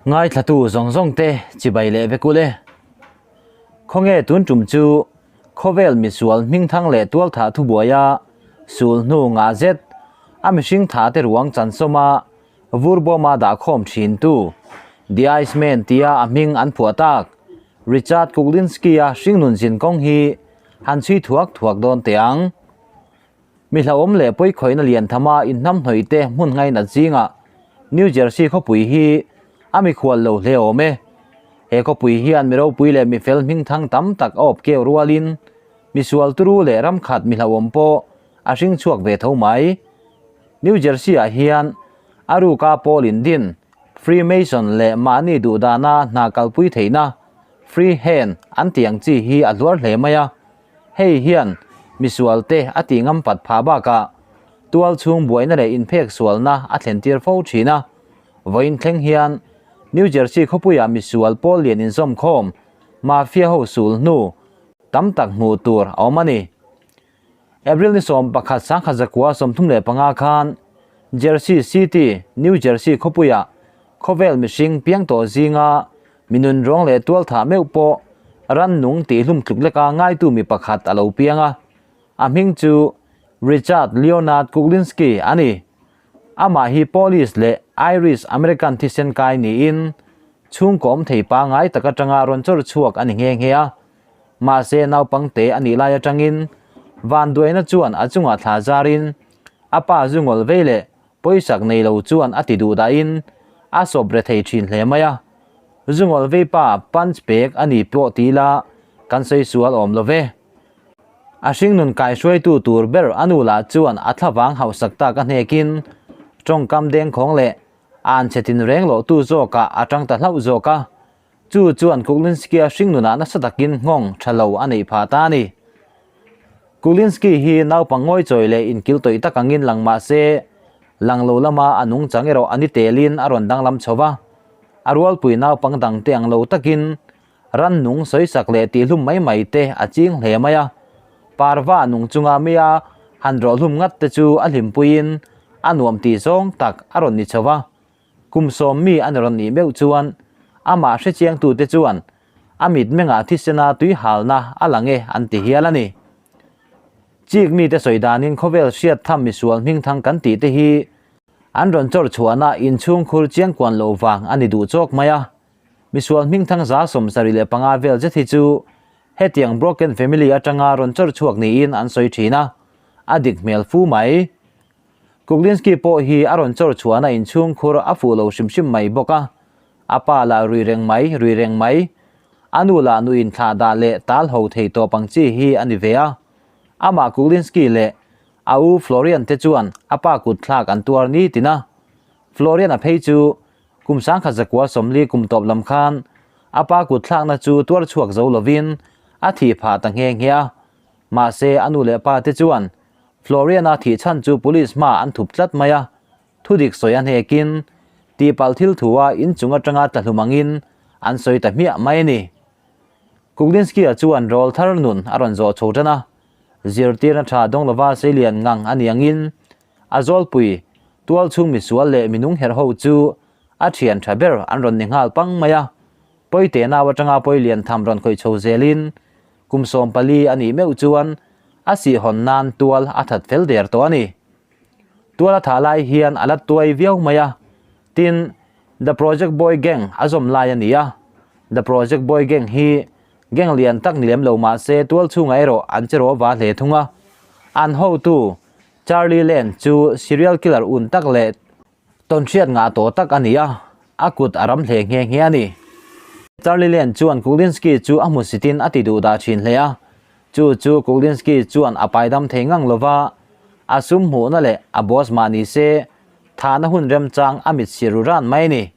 Ngaithlatu zawng zawng te chibai leh vek ule. Khawnge tun tum chu khawvel misual hmingthang leh tualthah thubuaia sul hnu ngah zet a mihring tha te ruang chansawma vur bawma dahkhawm thin tu The Iceman tia a hming an phuah tak Richard Kuklinski-a hringnun zin kawng hi han chhui thuak thuak dawn teh ang. Mi hlauhawm leh pawikhawihna lian thama inhnamhnawih te hmun ngainat zingah New Jersey khawpui hi a mikhual lo hle awm e. He khawpui hian mi ropui leh mi fel hmingthang tam tak a awp keu rualin misual turu leh ramkhat mi hlauhawm pawh a hring chhuak ve tho mai. New Jersey ah hian a ruka pawl indin Freemason leh mahni duhdana hna kalpui theihna Free Hand an tih ang chi hi a hluar hle mai a. Hei hian misual te a tih ngam pat phah bakah tual chhung buaina leh inphek sualna a thlen tir fo thin a. Vawiin thleng hian New Jersey khawpuiah misual pawl lian inzawm khawm Mafia ho sul hnu tam tak hmuh tur a awm a ni. April ni 11 sangkhat zakua 35 khan Jersey City, New Jersey khawpuiah khawvel mihring piang tawh zinga mi nun ruang leh tual thah meuh pawh rannung tihhlum tluk leka ngaitu mi pakhat a lo piang a. A hming chu Richard Leonard Kuklinski a ni. Amah hi Polish leh Irish American thisen kai niin chhungkaw awm thei pangngai tak atanga rawn chawr chhuak a ni nghe nghe a. Mahse naupangte a nih lai atangin vanduaina chuan a chungah thla zarin a pa zu ngawl vei leh pawisak nei lo chuan a ti duh dahin a sawp re thei thin hle mai a. Zu ngawl vei pa punch pek a ni pawh ti ila kan sawi sual awm lo ve. A hringnun kaihruaitu tur ber a nu lah chuan a thlavang hauhsak tak a hnekin tawngkam dengkhawng leh an chhe tinreng lawhtu zawkah a tang ta hlauh zawk a. Chu chuan Kuklinski-a hringnunah nasa takin nghawng tha lo a neih phah ta a ni. Kuklinski hi naupang ngawichawi leh inkil tawih tak angin lang mah se, lang lo lama a nungchang erawh a ni telin a rawn danglam chho va. A rualpui naupang dangte ang lo takin rannung sawisak leh tihhlum mai mai te a ching hle mai a. Parva nung chunga mia han rawhhlum ngat te chu a hlimpuiin a nuam tih zawng tak a rawn ni chho va. Kum sawm mi an rawn nih meuh chuan amah hrechiangtute chuan a mitmengah thisena tui halna a lang e an ti hial a ni. Chik mite sawi danin khawvel hriat tham misual hmingthang kan tih te hi an rawn chawr chhuahna inchhungkhur chiangkuan loh vang a ni duh chawk mai a. Misual hmingthang 75 vel zet hi chu hetiang broken family atanga rawn chawr chhuak niin an sawi thin a, a dik hmel fu mai. Kuklinski pawh hi a rawn chawr chhuahna inchhung khur a fuh lo hrim hrim mai bawk a, a pa lah rui reng mai, rui reng mai, a nu lah nuin thlah dah leh tal ho thei tawp ang chi hi a ni ve a. Amah Kuklinski leh a u Florian te chuan a pa kut thlak an tuar ni tin a. Florian a phei chu kum 1940 kum tawp lam khan a pa kut thlakna chu tuar chhuak zo lovin a thih phah ta nghe nghe a. Mahse a nu leh pa te chuan Florian-a thih chhan chu police hmaah an thup tlat mai a, thudik sawi a hnekin tihpalh thil thua inchung atanga tla hlum angin an sawi ta hmiah mai a ni. Kuklinski-a chuan rawl thar nun a rawn zawh chho tan a, zirtirna tha dawng lova seilian ngang a ni angin a zawlpui tualchhung misual leh minung herh ho chu a thian tha ber an rawn ni nghal pang mai a, pawite nau atanga pawi lian tham rawn khawih chho zelin Kum 14 a nih meuh chuan a sihhawn nan tual a that fel der tawh a ni. Tual a thah lai hian a la tuai viau mai a, tin, The Project Boy Gang a zawm lai a ni a. The Project Boy Gang hi gang lian tak ni lem lo mah se tual chhungah erawh an che rawh va hle thung a. An hotu Charlie Lane chu serial killer un tak leh Tawnhriat ngah tawh tak a ni a, a kut a ram hle nghe nghe a ni. Charlie Lane chuan Kuklinski chu a hmusitin a ti duh dah thin hle a, chu chu Kuklinski chuan a paidam thei ngang lova, a sum hmuhna leh a boss mah ni se, thahna hun remchang a mit sir ru ran mai a ni.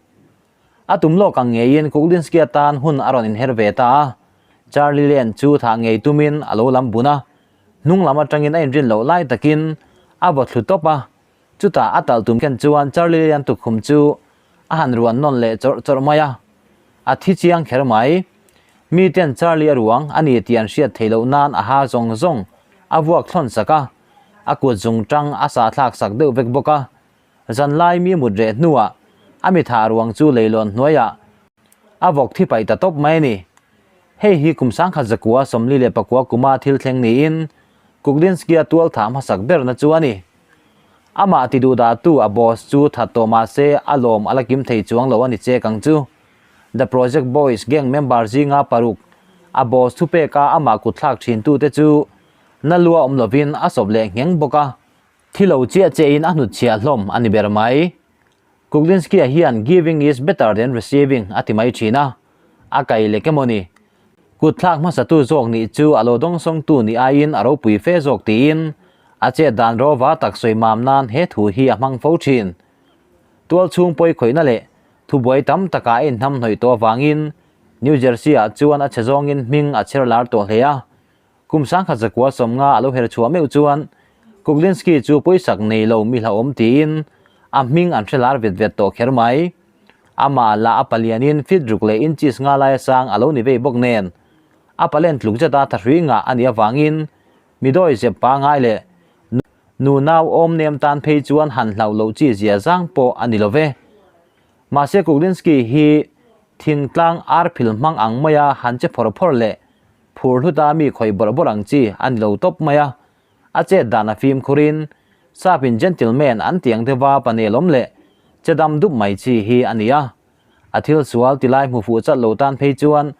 A tum lawk ang ngeiin Kuklinski atan hun a rawn inher ve ta a, Charlie Lane chu thah ngei tumin a lo lam bun a, hnung lam atangin a inrin loh lai takin a vaw thlu tawp a, Chutah a tal tum khen chuan Charlie Lian tukhum chu a han ruan nawn leh chawrh chawrh mai a, a thi chiang kher mai. Mi ten Charlie a ruang a ni tih an hriat theih loh nan a ha zawng zawng a vuak thlawn sak a, a kut zung tang a sahthlak sak deuh vek bawk a. Zanlai mi mut reh hnuah A mi thah ruang chu leilawn hnuaiah a vawk thi paih ta tawp mai a ni. Hei hi kum 1940 49 kuma thil thleng niin Kuklinski-a tual thah hmasak berna chu a ni. Amah ti duhdahtu a boss chu that tawh mah se a lawm a la kim thei chuang lo a ni chek ang chu. The Project Boys gang member zinga paruk a boss thupeka amah kutthlak thintute chu na lua awm lovin a sawp leh ngheng bawk a, thi lo chiah chiahin a hnutchhiah hlawm a ni ber mai. Kuklinski-a hian giving is better than receiving a ti mai thin a, a kai lek emaw ni? Kutthlak hmasatu zawk nih chu a lo dawngsawngtu nih aiin a ropui fe zawk tiin a chet dan rawva tak sawi mam nan he thu hi a hmang fo thin. Tual chhung pawi khawihna leh thubuai tam takah a inhnam hnawih tawh avangin New Jersey-ah chuan a chhe zawngin hming a chher lar tawh hle a. Kum 1990 a lo her chhuah meuh chuan Kuklinski chu pawisak nei lo mi hlauhawm tiin a hming an hre lar vet vet tawh kher mai. Amah lah a palianin feet ruk leh inches nga laia sang a lo ni vei bawk nen a palen tluk zeta thahrui ngah a nih avangin mi dawi zep pangai leh nu nau awm nem tan phei chuan han hlauh loh chi zia zang pawh a ni lo ve. Mahse Kuklinski hi thingtlang arphil hmang ang maia han che phawr phawr leh Phur hluta mi khawih bawrh bawrh ang chi a ni lo tawp mai a, a chet dan a fimkhurin Sapin gentleman an ti ang deuha panel awm leh che dam dup mai chi hi a ni a. A thil sual ti lai hmu fuh chat lo tan phei chuan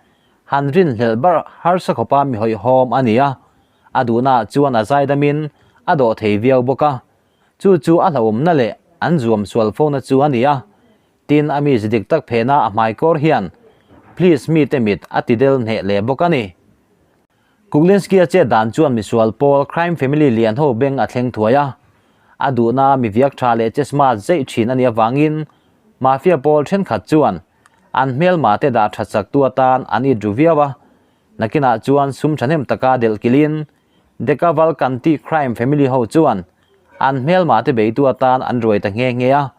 han rinhlelh bar harsa khawpa mi hawihhawm a ni a, a duhnaah chuan a zaidamin a dawh thei viau bawk a, chu chu a hlauhawmna leh an zuam sual fona chu a ni a. Tin, a mi zi dik tak phena a hmaikawr hian Please mite mit a ti del hneh leh bawk a ni. Kuklinski-a chet dan chuan misual pawl crime family lian ho beng a thleng thuai a. A duhna mi viak tha leh che smart zeih thin a nih avangin mafia pawl thenkhat chuan an hmelma te dah that chak tu atan an it ru viau a. Nakinah chuan sum thahnem taka delh kilhin Dekavalkanti crime family ho chuan an hmelma te beitu atan an ruai ta nghe nghe a.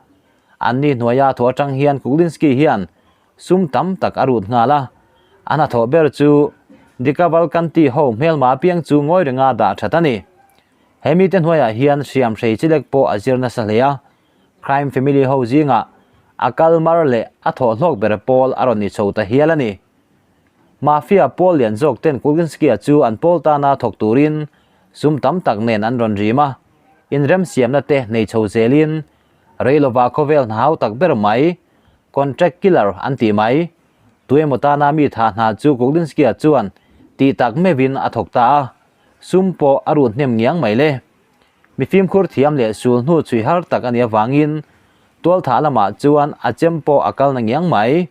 An ni hnuaia thaw atang hian Kuklinski hian sum tam tak a rut nghal a, a hnathawh ber chu Dikavalkanti ho hmelma apiang chu ngawi renga dah that a ni. He mite hnuaiah hian hriam hrei chilek pawh a zir nasa hle a, crime family ho zingah a kal mar leh a thawh hlawk ber pawl a rawn ni chho ta hial a ni. Mafia pawl lian zawk ten Kuklinski-a chu an pawl tana thawk turin sum tam tak nen an rawn rim a, inremsiamna te nei chho zelin Rei lovah khawvel hna hau tak ber mai, contract killer an tih mai. Tuemaw tana mi tha hna chu Kuklinski-a chuan tih tak meuhin a thawk ta a, sum pawh a rut hnem ngiang mai le. Mi fimkhur thiam leh sul hnu chhui har tak a nih avangin tualthah lamah chuan a chem pawh a kal na ngiang mai.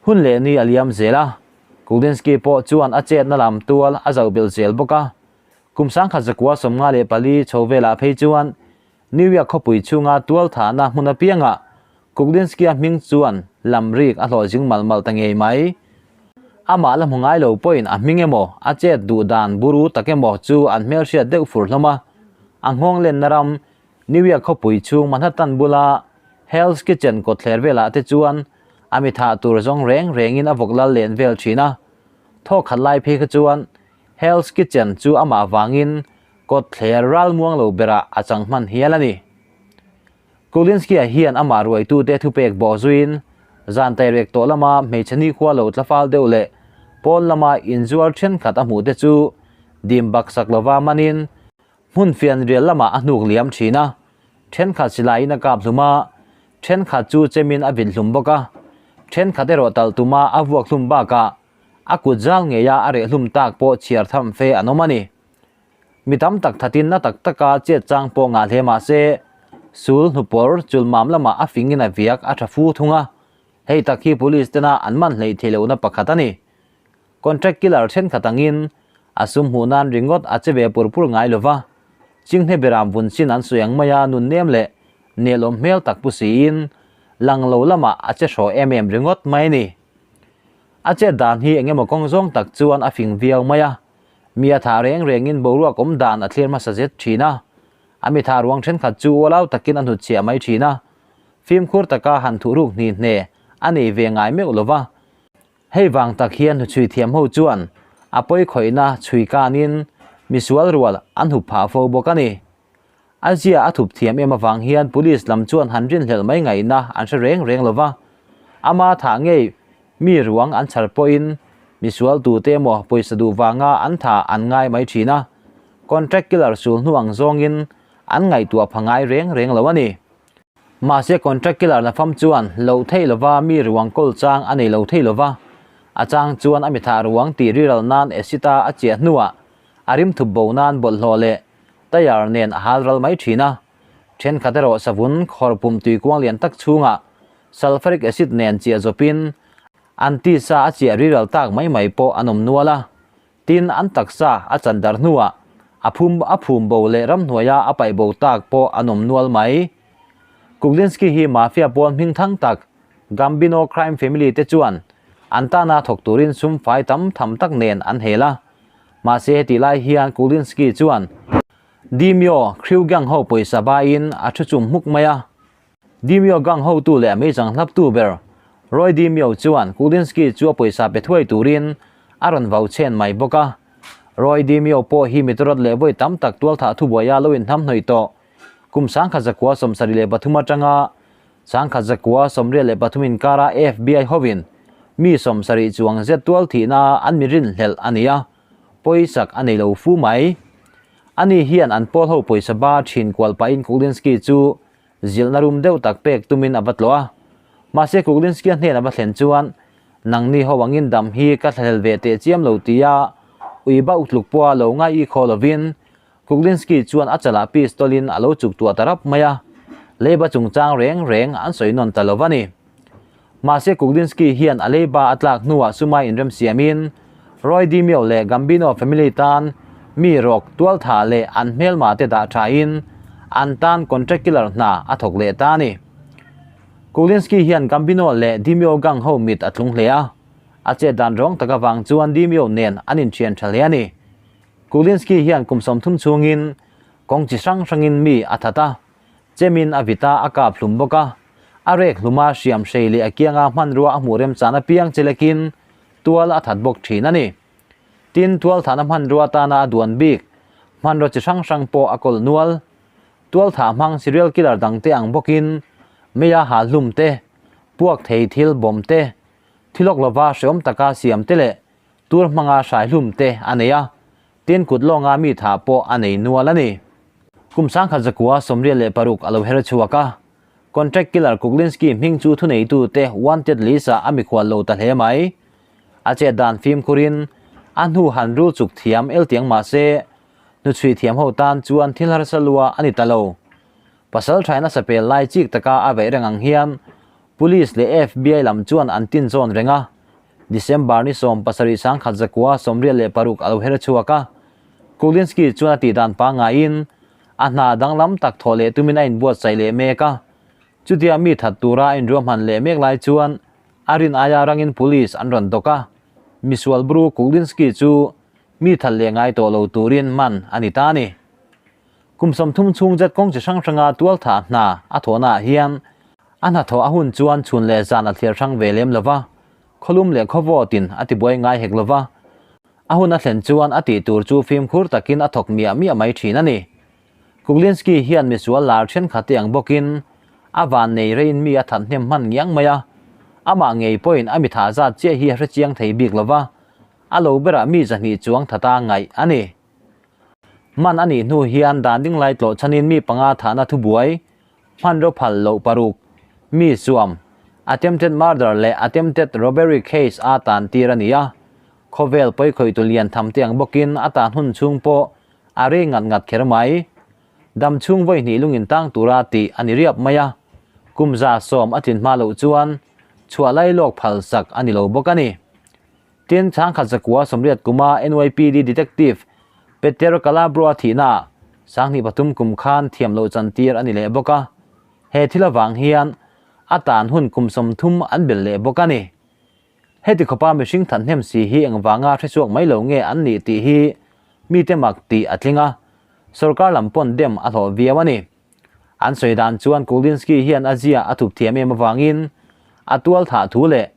Hun leh ni a liam zel a, Kuklinski pawh chuan a chetna lam tual a zoh belh zel bawk a. Kum 1994 chho velah phei chuan New York khawpui chhunga tualthahna hmun apiangah Kuklinski-a hming chuan lam rik a hlawh zing malh malh ta ngei mai. Amah la hmu ngai lo pawhin a hming emaw, a chet duh dan buru tak emaw chu an hmelhriat deuh fur hlawm a. A nghawng lenna ram New York khawpui chhung Manhattan bula Hell's Kitchen kawtthler velah te chuan a mi thah tur zawng reng rengin a vawk lal len vel thin a. Thawk khat lai phei kha chuan Hell's Kitchen chu amah vangin Kawtthler ralmuang lo berah a chang hman hial a ni. Kulinski-a hian amah ruaitute thupek bawh zuiin zan tairek tawh lama hmeichhe nikhua lo tla fal deuh leh pawn lama inzuar thenkhat a hmuhte chu dim baksak lova manin hmun fianrial lamah a hnuk liam thin a, thenkhat silaiin a kap hlum a, thenkhat chu chemin a vit hlum bawk a, thenkhat erawh talh tuma a vuak hlum bakah a kut zal ngeia a reh hlum tak pawh chhiar tham fe an awm a ni. Mi tam tak thatin na tak taka chet chang pawh ngah hle mah se, sul hnupawr chulmam lamah a fingin a viak a tha fu thung a, hei tak hi police tena an man hleih theih lohna pakhat a ni. Contract killer thenkhat angin a sum hmuh nan ringawt a che ve pur pur ngai lova, chinghne beram vun chin an sawi ang maia nun nem leh nelawm hmel tak pu siin lang lo lamah a che hraw em em ringawt mai a ni. A chet dan hi engemaw kawng zawng tak chuan a fing viau mai a, Mi a thah reng rengin boruak awm dan a thlir hmasa zet thin a, a mi thah ruang thenkhat chu ualau takin a hnutchhiah mai thin a, fimkhur taka han thuh ruk hni hne a nei ve ngai meuh lo va. Hei vang tak hian hnuchhui thiam ho chuan a pawi khawihna chhui kanin misual rual an hup phah fo bawk a ni. A zia a thup thiam em avang hian police lam chuan han rinhlelh mai ngaihna an hre reng reng lo va. Ama thah ngei mi ruang an chhar pawhin misual tute emaw pawisa duh vanga an thah an ngai mai thin a. Contract killer sul hnu ang zawngin an ngaihtuah pha ngai reng reng lo a ni. Mahse contract killer na fam chuan loh theih lova mi ruang kawl chang a nei lo thei lova, a chang chuan a mi thah ruang tih riral nan acid a a chiah hnuah a rim thup bo nan bawlhhlawh leh tyre nen a hal ral mai thin a. Thenkhat erawh savun khawr pum tui kuang lian tak chhungah sulfuric acid nen chiah zawpin an tisa a chiah riral tak mai mai pawh an awm nual a. Tin, an taksa a chan dar hnuah a phum a phum bo leh ramhnuaia a paih bo tak pawh an awm nual mai. Kuklinski hi mafia pawl hming thang tak Gambino crime family te chuan an tana thawk turin sum fai tam tham tak nen an hel a. Mahse hetih lai hian Kuklinski chuan Dimyo crew gang ho pawisa baiin a thu chum hmuk mai a. Dimyo gang hotu leh meichang hlaptu ber Roy Dimyo chuan Kuklinski chu a pawisa pe thuai turin a rawn vau chhen mai bawk a. Roy Dimyo pawh hi mitorat leh vawi tam tak tualthah thubuaia lo inhnamhnawih tawh. Kum 1973 atanga 1983 inkara FBI hovin mi 70 chuang zet tual thihna an mi rinhlelh a ni a, pawisak a nei lo fu mai. Ani hian an pawl ho pawisa ba thin kual pahin Kuklinski chu zilhna rum deuh tak pek tumin a va tlawh a. Mahse Kuklinski-a hnen a va thlen chuan, Nangni ho angin dam hi ka thlahlel ve teh chiam lo tia ui bauh tluk pawha lo ngai i khaw lovin Kuklinski chuan a chalah pistol-in a lo chuk tuah ta rap mai a, leiba chungchang reng reng an sawi nawn ta lo va ni. Mahse Kuklinski hian a leiba a tlak hnuah sumai inremsiamin Roy DiMeo leh Gambino family tan mi rawk tualthah leh an hmelma te dah thain an tan contract killer hna a thawk leh ta a ni. Kuklinski hian Gambino leh DiMeo gang ho mit a tlung hle a, a chet dan rawng tak avang chuan DiMeo nen an inthian tha hle a ni. Kuklinski hian kum 30 chhungin kawng chi hrang hrangin mi a that a, chemin a vit a, a kap hlum bawk a. A rek hluma hriam hrei leh a kianga hmanrua a hmuh remchan apiang chelekin tual a that bawk thin a ni. Tin, tual thahna hmanrua atana a duan bik hmanraw chi hrang hrang pawh a kawl nual. Tual thah hmang serial killer dangte ang bawkin meia hal hlum te, puak thei thil bawm te, thilawk lova hreawm taka siam te leh Tur hmanga hrai hlum te a nei a, tin kut lawnga mi tha pawh a nei nual a ni. Kum 1986 a lo her chhuak a, contract killer Kuklinski hming chu thuneitu te wanted list ah a mikhual lo ta hle mai. A chet dan fimkhurin a hnu han rul chuk thiam eltiang mah se, hnuchhui thiam ho tan chuan thil harsa lua a ni ta lo. Pasal thaina sapel lai chik taka a veih reng ang hian Police leh FBI lam chuan an tin zawn reng a, December ni 17 1986 a lo her chhuak a. Kuklinski chuan a tihdan pangaiin a hna danglam tak thawh leh tumin a inbuatsaih leh mek a. Chutia mi that tura a inruahman leh mek lai chuan a rin aia rangin police an rawn dawk a, misual bru Kuklinski chu mi that leh ngai tawh lo turin man a ni ta a ni. Kum 30 chhung zet kawng chi hrang hranga tualthah hna a thawhnaah hian a hnathawh a hun chuan chhun leh zan a thliar hrang ve lem lo va, khawlum leh khawvawtin a tibuai ngai hek lo va, a hun a thlen chuan a tih tur chu fimkhur takin a thawk miah miah mai thin a ni. Kuklinski hian misual lar thenkhat te ang bawkin a van nei reiin mi a that hnem hman ngiang mai a, amah ngei pawhin a mi thah zat chiah hi a hrechiang thei bik lo va, a lo berah mi 200 chuang thata ngaih a ni. Hman a nih hnu hian dan ding lai tlawh chhanin mi panga thahna thubuai, hmanraw phal loh paruk, mi suam, attempted murder leh attempted robbery case a tan tir a ni a. Khawvel pawikhawihtu lian tham te ang bawkin a tan hun chhung pawh a rei ngat ngat kher mai. Dam chhung vawi hnih lungin tang tura tih a ni riap mai a, kum 110 a tlin hma loh chuan chhuah lai lawk phal sak a ni lo bawk a ni. Tin, 1980 kuma NYPD Detective Peter Calabro-a thihnaah 2003 kum khan thiam loh chantir a ni leh bawk a. He thil avang hian a tan hun kum 30 an belh leh bawk a ni. Heti khawpa mihring thanhnem si hi engvanga hre chhuak mai lo nge an nih tih hi mite mak tih a tling a, sorkar lam pawn dem a hlawh viau a ni. An sawi dan chuan Kuklinski hian a zia a thup thiam em avangin a tual thah thu leh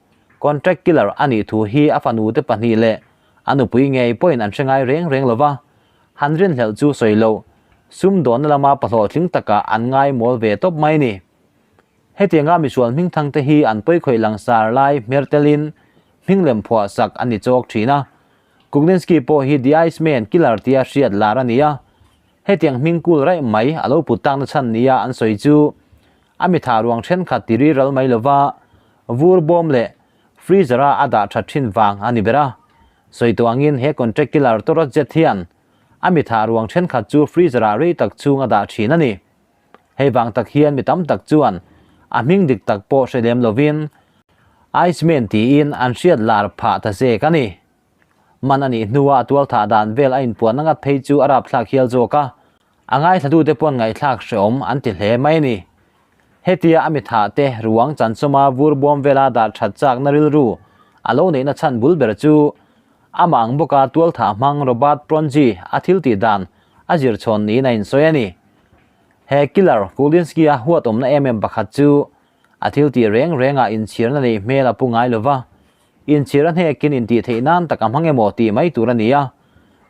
contract killer a nih thu hi a fanu te pahnih leh a nupui ngei pawhin an hre ngai reng reng lova, han rinhlelh chu sawi loh. Sumdawnna lama pahlawhtling takah an ngai mawl ve tawp mai ni. Hetianga misual hmingthang te hi an pawikhawih langsar lai hmer telin hming lem phuah sak an ni chawk thin a. Kuklinski pawh hi The Iceman killer tia hriat lar a ni a. Hetiang hming kul raih mai a lo put takna chhan nia an sawi chu a mitha ruang thenkhat ti ri ral mai lova vur bawm leh freezer a a dah that thin vang a ni ber a. Sawi tawh angin he contract killer tawrawt zet hian a mitha ruang thenkhat chu freezer ah rei tak chhung a dah thin a ni. Hei vang tak hian mi tam tak chuan a hming dik tak pawh hre lem lovin Iceman tiin an hriat lar phah ta zek a ni. Man a nih hnua a tualthah dan vel a inpuanna ngat phei chu a rapthlak hial zawk a, a ngaithlatute pawn ngaihthlak hreawm an ti hle mai a ni. Hetia a mithah te ruang chanchawma vur bawm vela dah that chakna rilru a lo neihna chhan bul ber chu amah ang bawka tualthah hmang Robert Pronji a thil tih dan a zir chhawn niin a insawi a ni. He killer Kulinski-a huat awmna em em pakhat chu a thil tih reng rengah inchhirna neih hmel a pu ngai lova, inchhir a hnekin intih theih nan tak a hmang emaw tih mai tur a ni a,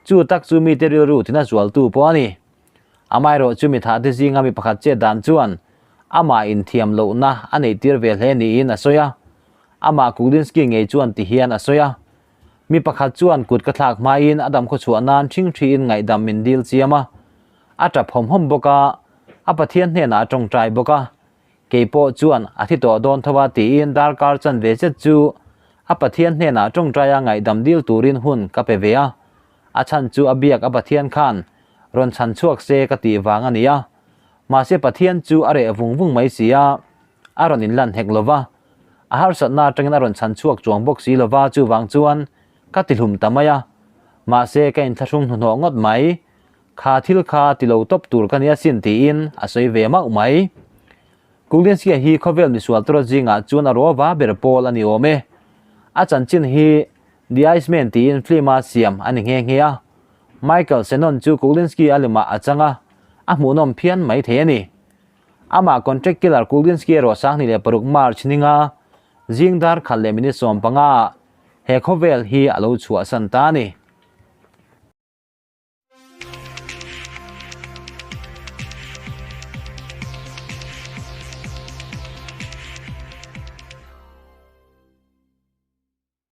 chu tak chu mite rilru tina zualtu pawh a ni. Amaherawh chu mi thahte zinga mi pakhat chet dan chuan amah inthiam lohna a neih tir ve hle niin a sawi a, amah Kuklinski ngei chuan ti hian a sawi a, Mi pakhat chuan kut ka thlak hmain a dam khawchhuah nan ṭhingṭhiin ngaihdam min dil chiam a, a ṭap hawm hawm bawk a, a Pathian hnenah a ṭawngṭai bawk a. Kei pawh chuan a thi tawh dawn tho a tiin darkar chanve zet chu a Pathian hnenah ṭawngṭaia ngaihdam dil turin hun ka pe ve a. A chhan chu a biak a Pathian khan rawn chhan chhuak se ka tih vang a ni a. Mahse Pathian chu a reh vung vung mai si a, a rawn inlan hek lo va. A harsatna atangin a rawn chhan chhuak chuang bawk si lo va, chuvang chuan ka ti hlum ta mai a. Mahse ka inthlahrung hnuhnawh ngawt mai. Kha thil kha ti lo tawp tur ka nia sin tiin a sawi ve mauh mai. Kuklinski-a hi khawvel misual tura zingah chuan a rawva ber pawl a ni awm e. A chanchin hi The Iceman tiin film-a siam a ni nghe nghe a. Michael Shannon chu Kuklinski-a limah a chang a, a hmuhnawm phian mai thei a ni. Amah contract killer Kuklinski erawh 26 March ninga zing dar khat leh minute 15 ah he khawvel hi a lo chhuahsan ta a ni.